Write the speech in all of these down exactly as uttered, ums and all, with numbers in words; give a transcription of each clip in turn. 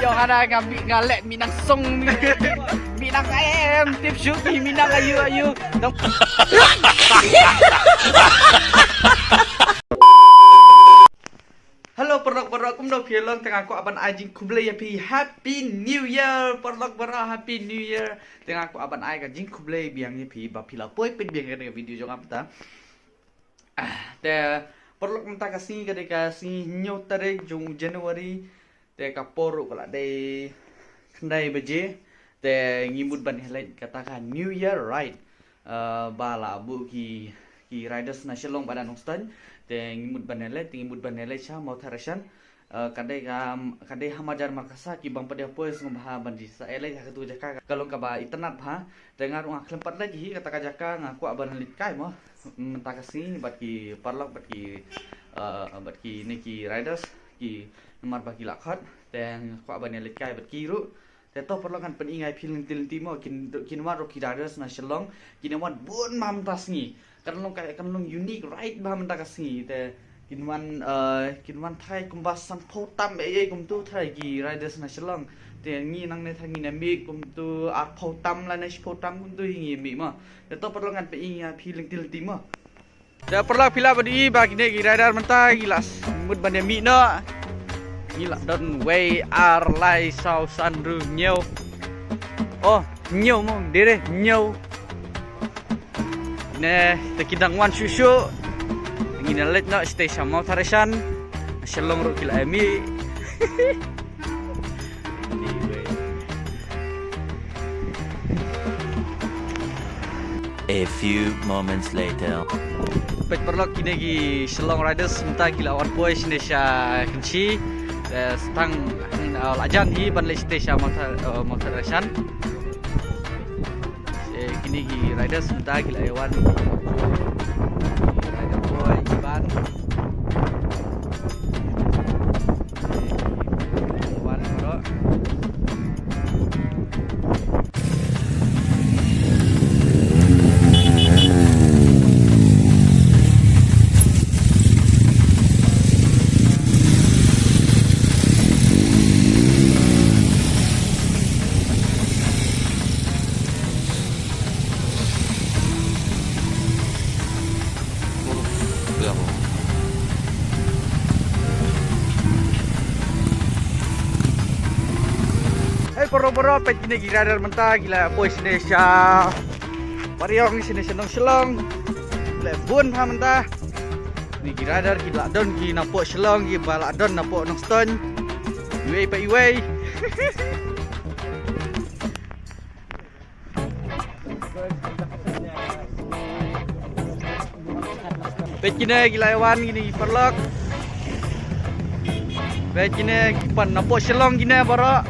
Yo, hana nga mi, nga leh mi nang song mi. Mi nang em tip shu ki mi nang ayu ayu. Nang Hello paralok baroh, kumno phi long? Te nga kwah ban ai jingkhublei ïa phi, Happy New Year paralok baroh, Happy New Year. Te nga kwah ban ai ka jingkhublei biang ïa phi ba phi la poi peit biang ïa ka video jong nga mynta. Ah, te paralok mynta ka sngi ka dei ka sngi hynñiew tarik jong January. Te ka por ruh ka la dei khyndai baje. Te ngi mut ban ïaleit kata ka New Year ride. Ah, ba la buh ki, ki riders na Shillong bad na Nongstoiñ. Te ngi mut ban ïaleit, te ngi mut ban ïaleit sha Mawthadraishan. Ah, ka dei ka, ka dei ha Majar Markasa, kiba ym pat ïa poi sngewbha ban sa ïaleit ha katu ka jaka, ka long kaba itynnad bha. Te nga ruh nga khlem pat leit hi kata ka jaka, nga kwah ban leit kai mo mynta ka sngi bad ki paralok bad ki, ah, bad kine ki riders, ki namar ba ki la khot. Te nga kwah ban ïaleit kai bad ki ruh. Te to paralok, ngan pyni ïa phi lynti lynti mo, kin, kin wan ruh ki riders na Shillong, kin wan bun bha mynta sngi. Kan long ka, kan long unique ride bha mynta ka sngi. Te kin wan, eh, kin wan thrai kumba sanphew tam ei ei kumtu thrai ki riders na Shillong. Te ngi nangne thrai ngin ïa mih kumtu arphew tam lane shiphew tam kumtu hi ngi ïa mih mo. Te to paralok, ngan pyni ïa phi lynti lynti mo. Te paralok, phi lah ban ïohi ba kine ki rider mynta ki la mut ban ïa mih noh. Ngi la don wei, ar, lai, saw, san, hynriew, hynñiew. Oh, hynñiew mo, dei re, hynñiew. Ne, te ki dang wan shuh shuh. Ngin ïa leit noh shatei sha Mawthadraishan. Shillong ruh ki la ïa mih. A few moments later. Peit paralok, kine ki Shillong Riders mynta ki la wan poi shane sha Kynshi. Eh, tang, eh, la jan hi ban leit shatei sha Mawtha, eh, Mawthadraishan. Eh, kine ki riders mynta ki la ïa wan. Ki rider boy, Iban. Eh, ki wan baroh. Hei paralok baroh, peit kine ki rider mynta ki la poi shane sha Pariong, shane sha Nongshillong. Ki la bun bha mynta. Kine ki rider ki la don ki napoh Shillong, kiba la don napoh Nongstoiñ. Iwei pa iwei. Peit kine ki la ïa wan kine ki paralok. Peit kine ki pan napoh Shillong kine baroh.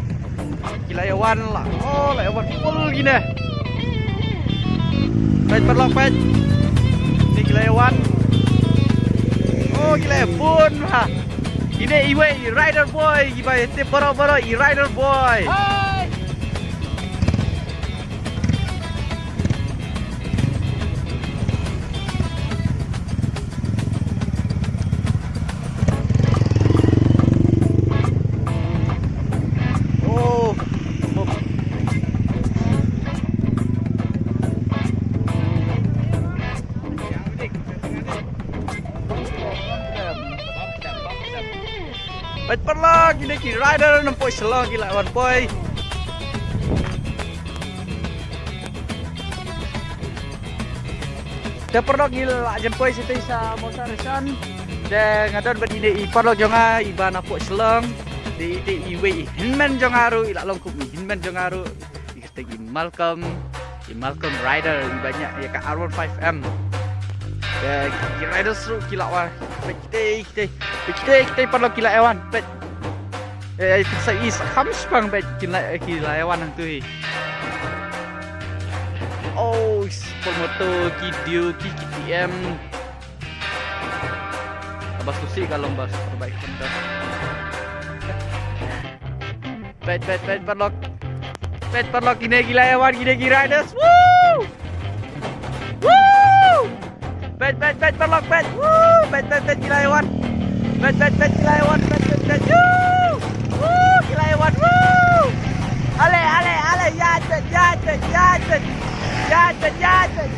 Ki la ïa wan la. Oh, la ïa wan full kine. Peit paralok, peit. Kine ki la ïa wan. Oh, ki la ïa bun ha. Kine iwei i rider boy, kiba ïa tip baroh baroh i rider boy. Hai. Oh. Peit paralok, kine ki rider napoh Shillong ki la wan poi. Te paralok, ngi la jan poi shatei sha Mawthadraishan. Te nga don bad ine i paralok jong nga iba napoh Shillong. Te ite iwei i hynmen jong nga ruh, i la long kum i hynmen jong nga ruh. I kyrteng i Malcolm, i Malcolm Rider, iba ñiah ïa ka R one five M. Te ki riders ruh ki la wan. Peit kitei, kitei. Peit kitei, kitei paralok, ki la ïa wan. Peit. Eh, eh, sa is kham spang, peit ki la, ki la ïa wan hangtu hi. Oh, Super Moto, ki Duke, ki K T M. Bas tu si ka long bas, terbaik Honda. Peit, peit, peit paralok. Peit paralok, kine ki la ïa wan, kine ki riders. Woo! Woo! Peit, peit, peit paralok, peit. Woo! Peit, peit, peit ki la ïa wan. Peit, peit, peit ki la ïa wan. Peit, peit, peit. Woo! Woo! Ki la ïa wan. Woo! Ale, ale, ale, ïaid beit, ïaid beit, ïaid beit. Ïaid beit, ïaid beit.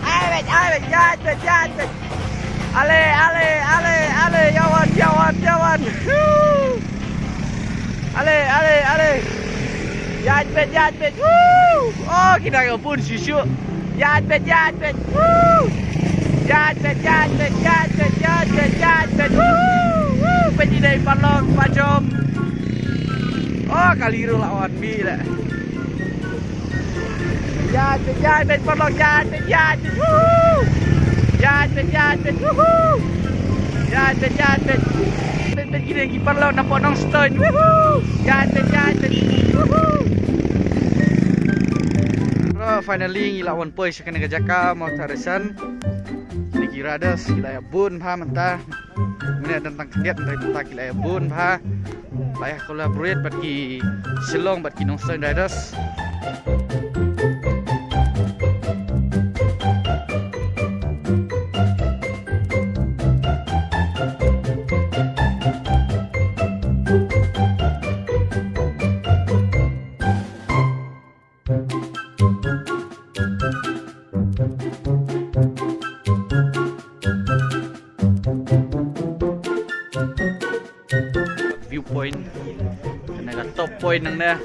Ai beit, ai beit, ïaid beit, ïaid beit. Ale, ale, ale, ale, ïa wan, ïa wan, ïa wan. Woo! Ale, ale, ale. Ïaid beit, ïaid beit. Woo! Oh, ki dang ïa bun shuh shuh. Ïaid beit, ïaid beit. Woo! Ïaid beit, ïaid beit, ïaid beit, ïaid beit, ïaid beit. Woo! Woo! Beit ine i paralok, Bah Jom. Oh, kali ruh la wan mih leh. Ïaid beit, ïaid beit, paralok, ïaid beit, ïaid beit. Woo! Ïaid beit, ïaid beit. Woo! Ïaid beit, ïaid beit. Beit, beit, kine ki paralok na Port Nongstoiñ. Woo! Ïaid beit, ïaid beit. Woo! Bro, finally ngi la wan poi sha kane ka jaka Mawthadraishan. Kine ki riders ki la ïa bun bha mynta. Mynne don tang khyndiat, hynrei mynta ki la ïa bun bha. La ïa collaborate bad ki Shillong bad ki Nongstoiñ Riders. Viewpoint. Kane ka top point nangne.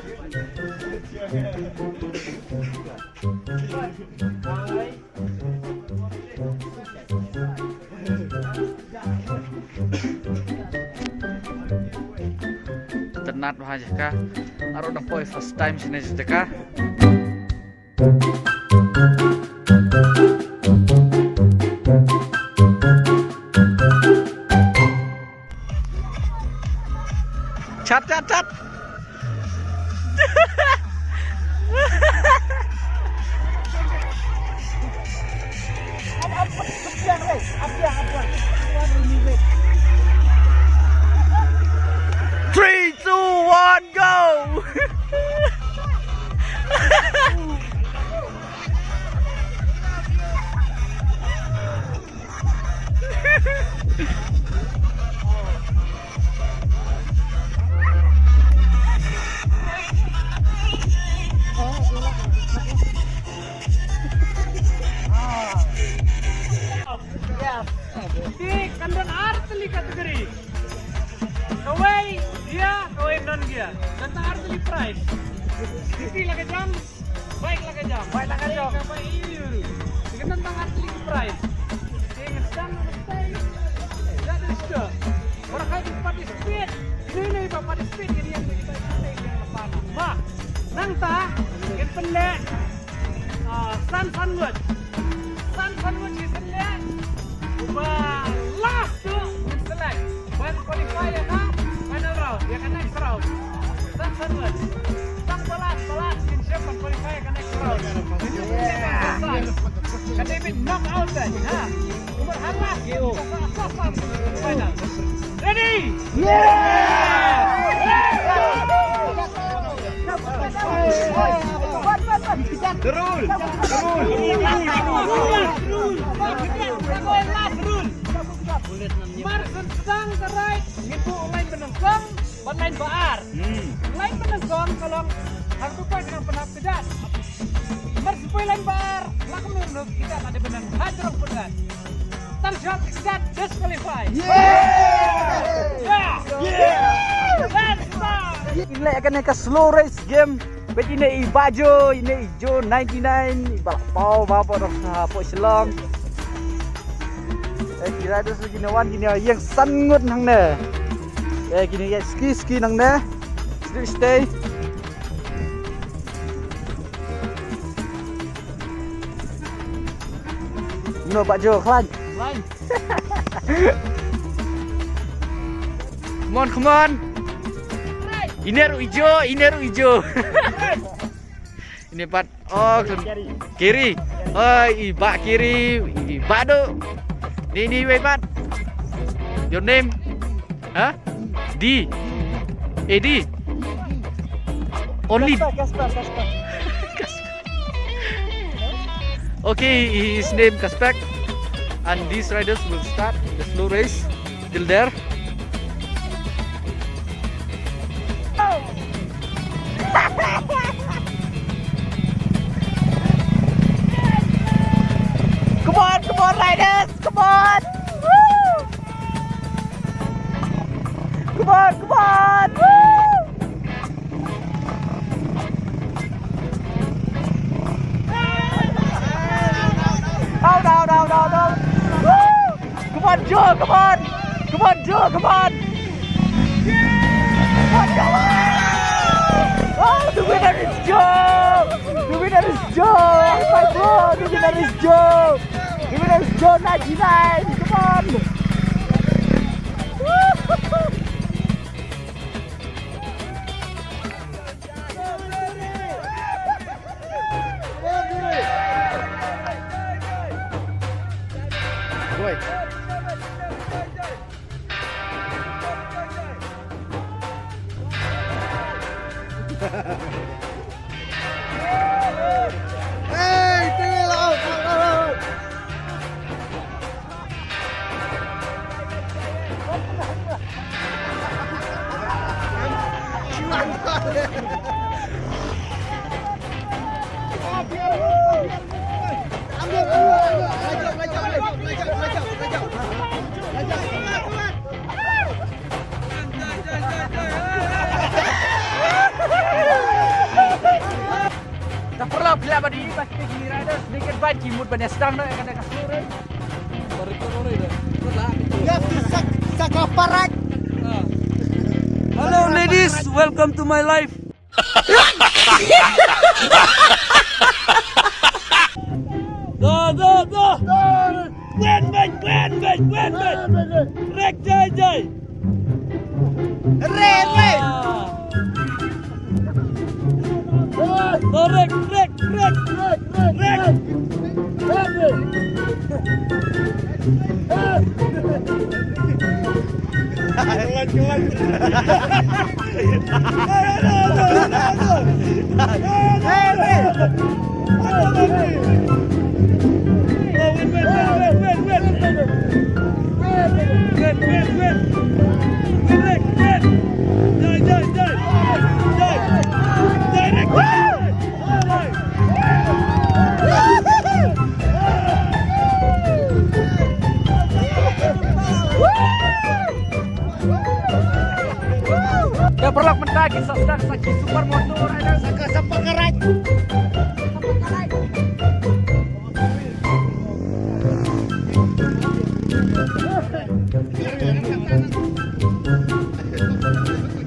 Itynnad bha jaka. Nga ruh dang poi first time shane jaka. Chat, chat, chat. Three, two, one, go! Te kan don ar tylli category. Kawei gear, kawei non gear. Nangta ar tylli prize. Scooty la ka jam, bike la ka jam. Bike la ka jam. Ka bike, ïa, ïa, ïa. Te kan don tang ar tylli prize. Te ngan sdang, ngan sdang. That is the. Para kai ki participate. Ine ine ba participate, ine ine ba participate, ine ine ba participate. Ma, nangta ngin pynleh, ah, san san ngut. San san ngut ki pynleh. Ba last to ngin select ban qualify ïa ka final round, ïa ka next round. San san ngut. Tang ba last, ba last ngin shem ban qualify ïa ka next round. Ka dei ban knock out kan, ha. Ready? Yeah! The rule! The rule! Last rule! Mar shen sdang ka ride, ngin buh line ba nyngkong bad line ba ar. Hmm. Line ba nyngkong ka long, hangtu pat ka nang pynhap kjat. Mar shu poi line ba ar, la kumno kumno kita la dei ban hap jrong pyngan. Tang shah kjat disqualify. Yeah! Yeah! Yeah! That's fine. Ngi leh kane ka slow race game. Bad ine i Bah Jo, ine i Jo ninety-nine, i ba la paw bha hapoh Shillong. Eh, ki riders ruh kine wan, kine ïeng san ngut hangne. Eh, kine ïeng ski ski hangne. Stay, stay. No, Bah Jo, khlaiñ. Khlaiñ. Come on, come on. Ine ruh i Jo, ine ruh i Jo. Ine pat. Oh, Kerry. Kerry. Oh, i Bah Kerry, i Bah Duh. Ni, ni, wei pat. Your name? Huh? D. A D. Only. Casper, Casper, Casper. Okay, his name Casper. And these riders will start the slow race. Till there. Come on, riders, come on! Woo! Come on, come on! Woo! Down, down, down, down, down! Woo! Come on, Joe, come on! Come on, Joe, come on! Come on, Joe! Oh, the winner is Joe! The winner is Joe! High five, bro! The winner is Joe! Give it up, Joe ninety-nine. Come on. Boy. Hey, tengok lah. Te paralok, phi lah ban ïohi ba kine ki riders, kine ki bad ki mut ban ïa sdang noh ïa kane ka story. You have to suck, suck a parat. Hello, ladies, welcome to my life. Da, da, da. Wen, wen, wen, wen, wen, wen. Rek, jai, jai. Re, re. Ah. Da, rek, rek, rek. Rek. Kawan, kawan. Te paralok, mynta ki sa sdang sa ki supermoto riders. Sa ka sapa karai.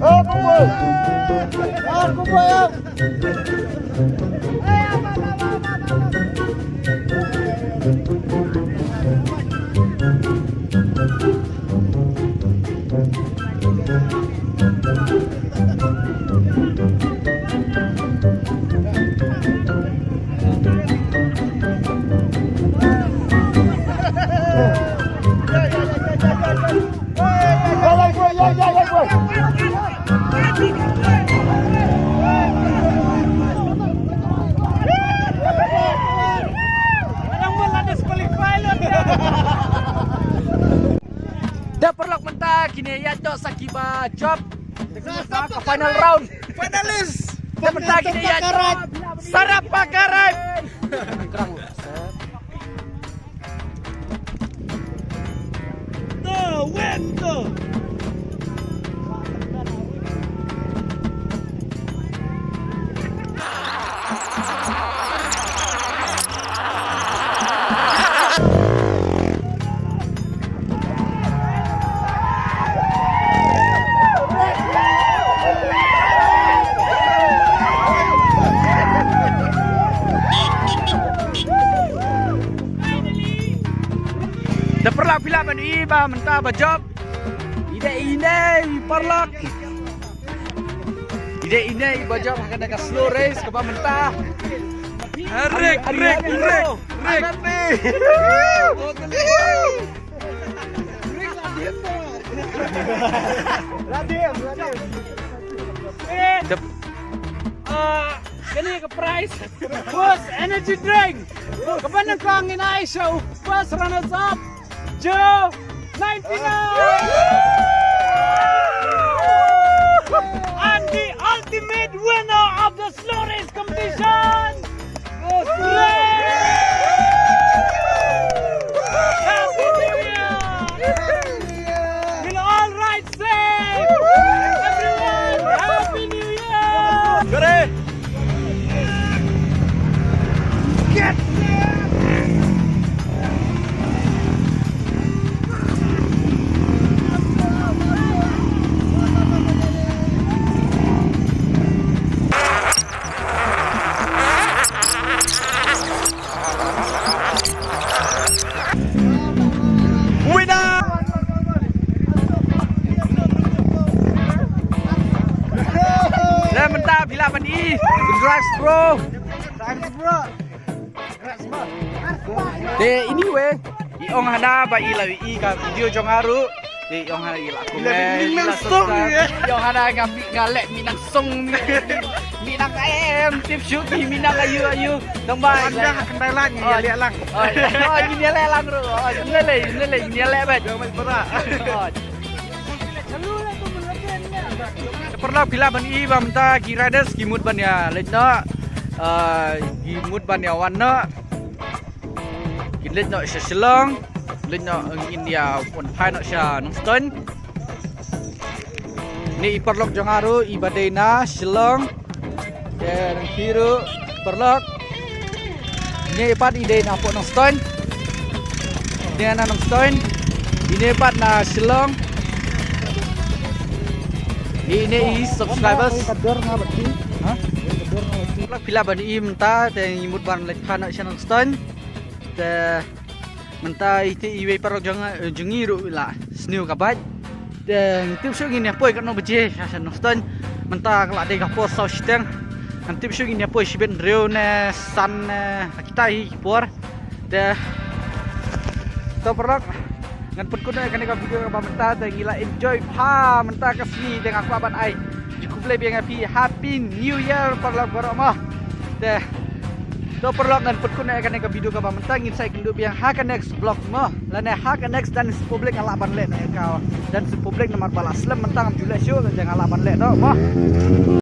Oh, kumpul. Oh, kumpul, ya. Te paralok, mynta kine ïaid noh sa kiba jop. Ka final round. Finalist. Te mynta kine ïaid. Sarap pakarap. The winner. Te paralok, phi lah ban ïohi ba mynta ba jop. Ine ine i paralok. Ine ine i ba jop ha kane ka slow race kaba mynta. Rek, rek, rek, rek. Radhe, radhe. Dep. Ah, kane ka prize. Boost energy drink. Kaba nyngkong ngin ai sha u first runners up. Joe ninety-nine. And the ultimate winner of the slow race competition. Boost. Thanks bro. Thanks bro. Te anyway, i ong hana ba i la i ka video jong nga ruh. Te i ong hana i la comment, i la subscribe. I ong hana nga mi, nga leh mi nang song mi, mi nang em tip shu ki mi nang ayu ayu. Tang ba. Anda ka kendai lang, oh, ya leh lang. Oh, oh, ni leh lang ruh. Oh, ni leh, ni leh, ni leh bet. Jangan main berat. Oh. Paralok phi lah ban i ba mynta ki riders ki mut ban ïa leit noh. Ah, ki mut ban ïa wan noh. Ki leit noh sha Shillong. Leit noh, ngin ïa wan phai noh sha Nongstoiñ. Ni i paralok jong nga ruh i ba dei na Shillong. Te nang phi ruh paralok. Ine pat i dei na pdeng Nongstoiñ. Ine na Nongstoiñ. Ine pat na Shillong. Ine i subscribers. Ha? Phi lah ban i mynta te ngi mut ban leit phai noh sha Nongstoiñ. Te mynta ite iwei paralok jong, jong ngi ruh la sniew ka bike. Te ngin tip shuh ngin ïa poi katno baje sha Nongstoiñ. Mynta ka la dei ka por saw shiteng. Ngin tip shuh ngin ïa poi shibit hynriew ne san ne kita hi ki por. Te to paralok ngan pynkut ïa kane ka video kaba mynta te ngi la enjoy bha mynta ka sngi te nga kwah ban ai jingkhublei biang ïa phi, Happy New Year paralok baroh mo. Te to paralok ngan pynkut ïa kane ka video kaba mynta, ngin sa ïakynduh biang ha ka next vlog mo. Lane ha ka next dance public nga lah ban leh ne ka dance public namar ba la slem mynta ngam ju leh shuh, te nga lah ban leh noh mo.